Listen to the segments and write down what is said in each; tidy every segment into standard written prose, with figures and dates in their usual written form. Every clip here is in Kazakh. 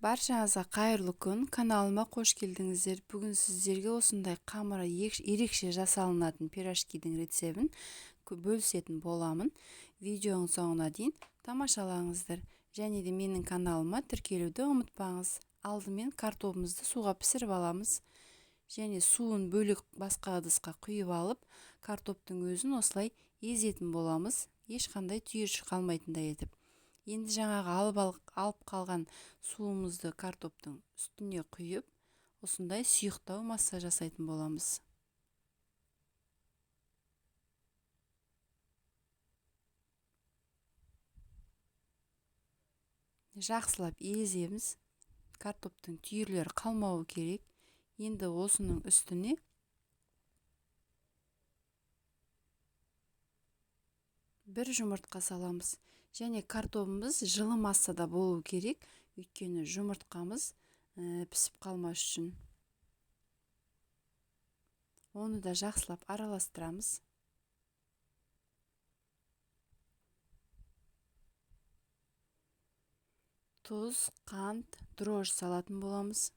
Баршаңызға қайырлы күн! Каналыма қош келдіңіздер! Бүгін сіздерге осындай қамыры ерекше жасалынатын пирожкидің рецебін бөлісетін боламын. Видеоның соңына дейін тамашалаңыздар. Және де менің каналыма тіркелуді ұмытпаңыз. Алдымен картобымызды суға пісіріп аламыз. Және суын бөлек басқа ыдысқа құйып алып, картоптың өзін осылай езетін боламыз. Ешқандай түйіршік қалмайтындай етіп. Енді жаңағы алып қалған суымызды картоптың үстіне құйып, осындай сұйықтау масса жасайтын боламыз. Жақсылап еземіз. Картоптың түйірлері қалмауы керек. Енді осының үстіне бір жұмыртқа саламыз. Және картобымыз жылы массада болу керек, өйткені жұмыртқамыз пісіп қалмас үшін. Оны да жақсылап араластырамыз. Тұз, қант, дрожж салатын боламыз.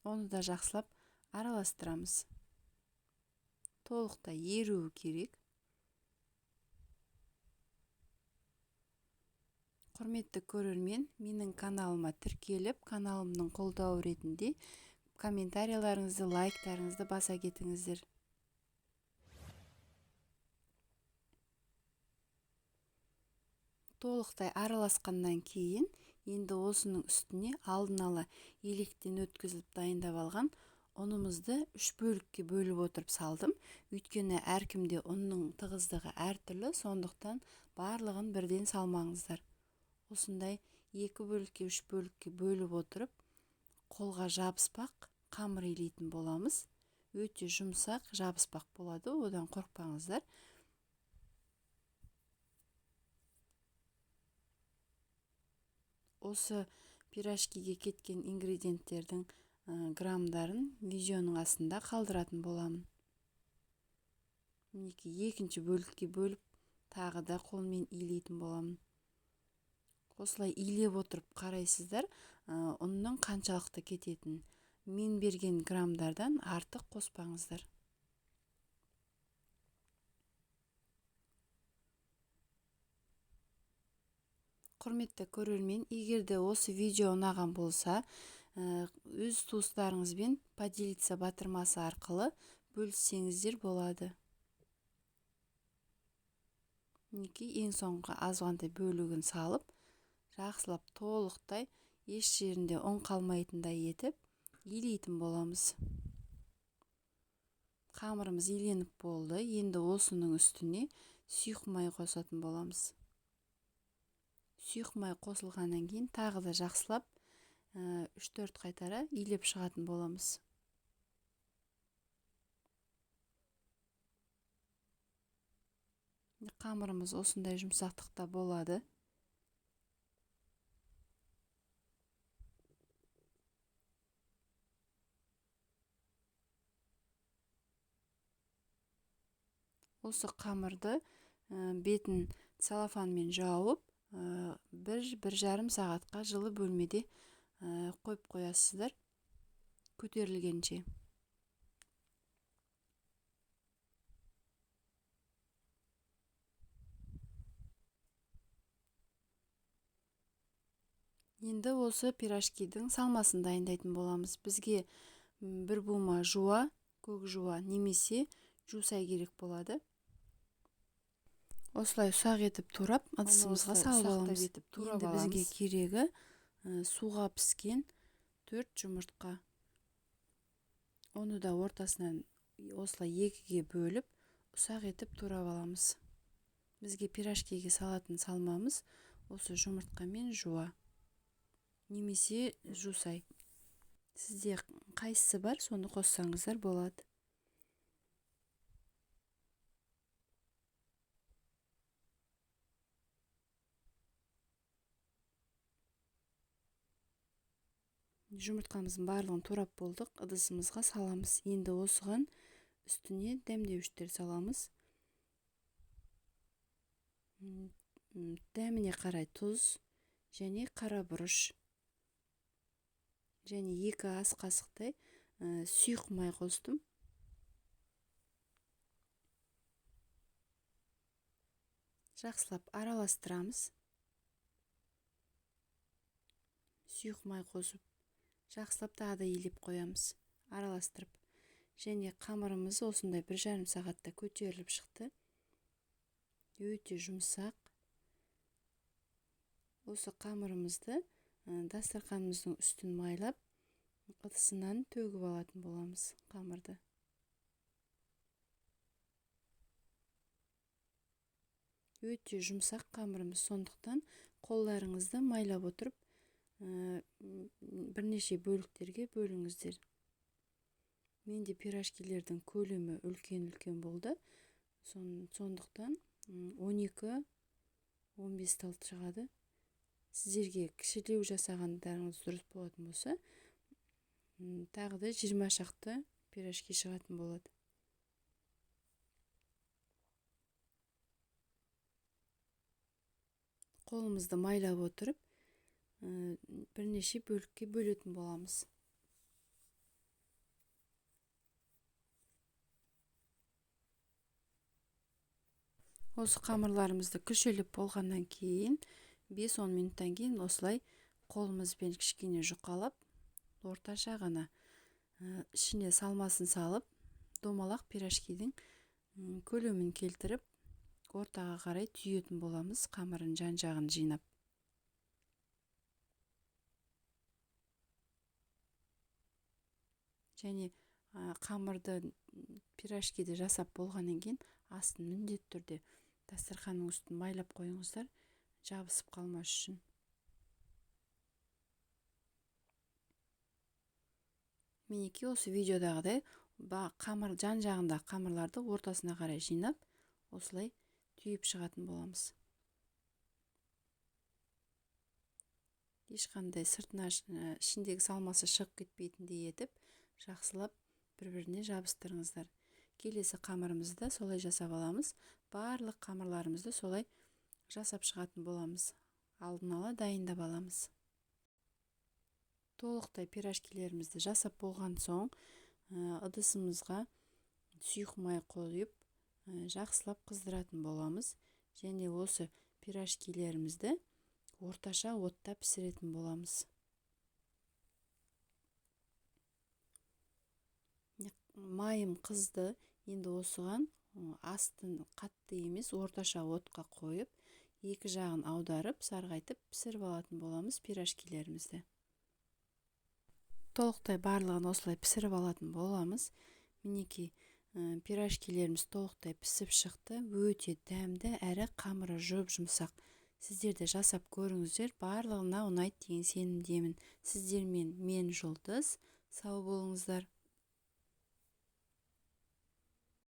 Оны да жақсылап араластырамыз. Толықтай еруі керек. Құрметті көрермен, менің каналыма тіркеліп, каналымның қолдауы ретінде комментарияларыңызды, лайктарыңызды баса кетіңіздер. Толықтай араласқаннан кейін енді осының үстіне алдын ала електен өткізіліп дайындап алған ұнымызды 3 бөлікке бөліп отырып салдым. Өйткені әркімде ұнның тығыздығы әртүрлі, сондықтан барлығын бірден салмаңыздар. Осындай 2 бөлікке, 3 бөлікке бөліп отырып, қолға жабыспақ қамыр илейтін боламыз. Өте жұмсақ, жабыспақ болады, одан қорықпаңыздар. Осы пирожкиге кеткен ингредиенттердің граммдарын видеоның астында қалдыратын боламын. Мінекей екінші бөлікке бөліп, тағы да қолмен илейтін боламын. Осылай илеп отырып қарайсыздар, ұнның қаншалықты кететінін. Мен берген граммдардан артық қоспаңыздар. Құрметті көрермен, егер де осы видео ұнаған болса, өз туыстарыңызбен поделиться батырмасы арқылы бөліссеңіздер болады. Мінекей ең соңғы азғантай бөлігін салып, жақсылап толықтай еш жерінде ұн қалмайтындай етіп илейтін боламыз. Қамырымыз иленіп болды. Енді осының үстіне сұйық май қосатын боламыз. Сұйық май қосылғаннан кейін тағы да жақсылап үш-төрт қайтара илеп шығатын боламыз. Қамырымыз осындай жұмсақтықта болады. Осы қамырды бетін целлофанмен жауып, бір жарым сағатқа жылы бөлмеде қойып қоясыздар көтерілгенше. Енді осы пирожкидің салмасын дайындайтын боламыз. Бізге бір бума жуа, көк жуа немесе жусай керек болады. Осылай ұсақ етіп турап, ыдысымызға салып аламыз. Енді бізге керегі суға піскен 4 жұмыртқа. Оны да ортасынан осылай екіге бөліп, ұсақ етіп турап аламыз. Бізге пирожкиге салатын салмамыз осы жұмыртқа мен жуа немесе жусай. Сізде қайсысы бар, соны қоссаңыздар болады. Жұмыртқамыздың барлығын турап болдық, ыдысымызға саламыз. Енді осыған үстіне дәмдеуіштер саламыз. Дәміне қарай тұз және қара бұрыш. Және 2 ас қасықтай сұйық май қостым. Жақсылап араластырамыз. Сұйық май қосып, жақсылап тағы да илеп қоямыз, араластырып. Және қамырымыз осындай 1,5 сағатта көтеріліп шықты. Өте жұмсақ. Осы қамырымызды дастарханымыздың үстін майлап, ыдысынан төгіп алатын боламыз қамырды. Өте жұмсақ қамырымыз, сондықтан қолдарыңызды майлап отырып, бірнеше бөліктерге бөліңіздер. Менде пирожкилердің көлемі үлкен-үлкен болды. Сондықтан 12-15 тал шығады. Сіздерге кішілеу жасағандарыңыз дұрыс болатын болса, тағы да 20 шақты пирожки шығатын болады. Қолымызды майлап отырып, бірнеше бөлікке бөлетін боламыз. Осы қамырларымызды күшелеп болғаннан кейін 5-10 минуттан кейін осылай қолымызбен кішкене жұқалап, орташа ғана ішіне салмасын салып, домалақ пирожкидің көлемін келтіріп, ортаға қарай түйетін боламыз, қамырын жан-жағын жинап. Және қамырды пирожкиді жасап болғаннан кейін астын міндетті түрде дастарханның үстін майлап қойыңыздар, жабысып қалмас үшін. Мінекей осы видеодағыдай қамыр жан-жағында қамырларды ортасына қарай жинап, осылай түйіп шығатын боламыз. Ешқандай сыртына ішіндегі салмасы шығып кетпейтіндей етіп, жақсылап бір-біріне жабыстырыңыздар. Келесі қамырымызды да солай жасап аламыз. Барлық қамырларымызды солай жасап шығатын боламыз. Алдын ала дайындап аламыз. Толықтай пирожкилерімізді жасап болған соң, ыдысымызға сұйық май қойып, жақсылап қыздыратын боламыз. Және осы пирожкилерімізді орташа отта пісіретін боламыз. Майым қызды, енді осыған астын қатты емес, орташа отқа қойып, екі жағын аударып, сарғайтып пісіріп алатын боламыз пирожкилерімізді. Толықтай барлығын осылай пісіріп алатын боламыз. Мінекей, пирожкилеріміз толықтай пісіп шықты. Өте дәмді әрі қамыры жұп-жұмсақ. Сіздер де жасап көріңіздер, барлығына ұнайды деген сенімдемін. Сіздермен мен Жұлдыз. Сау болыңыздар.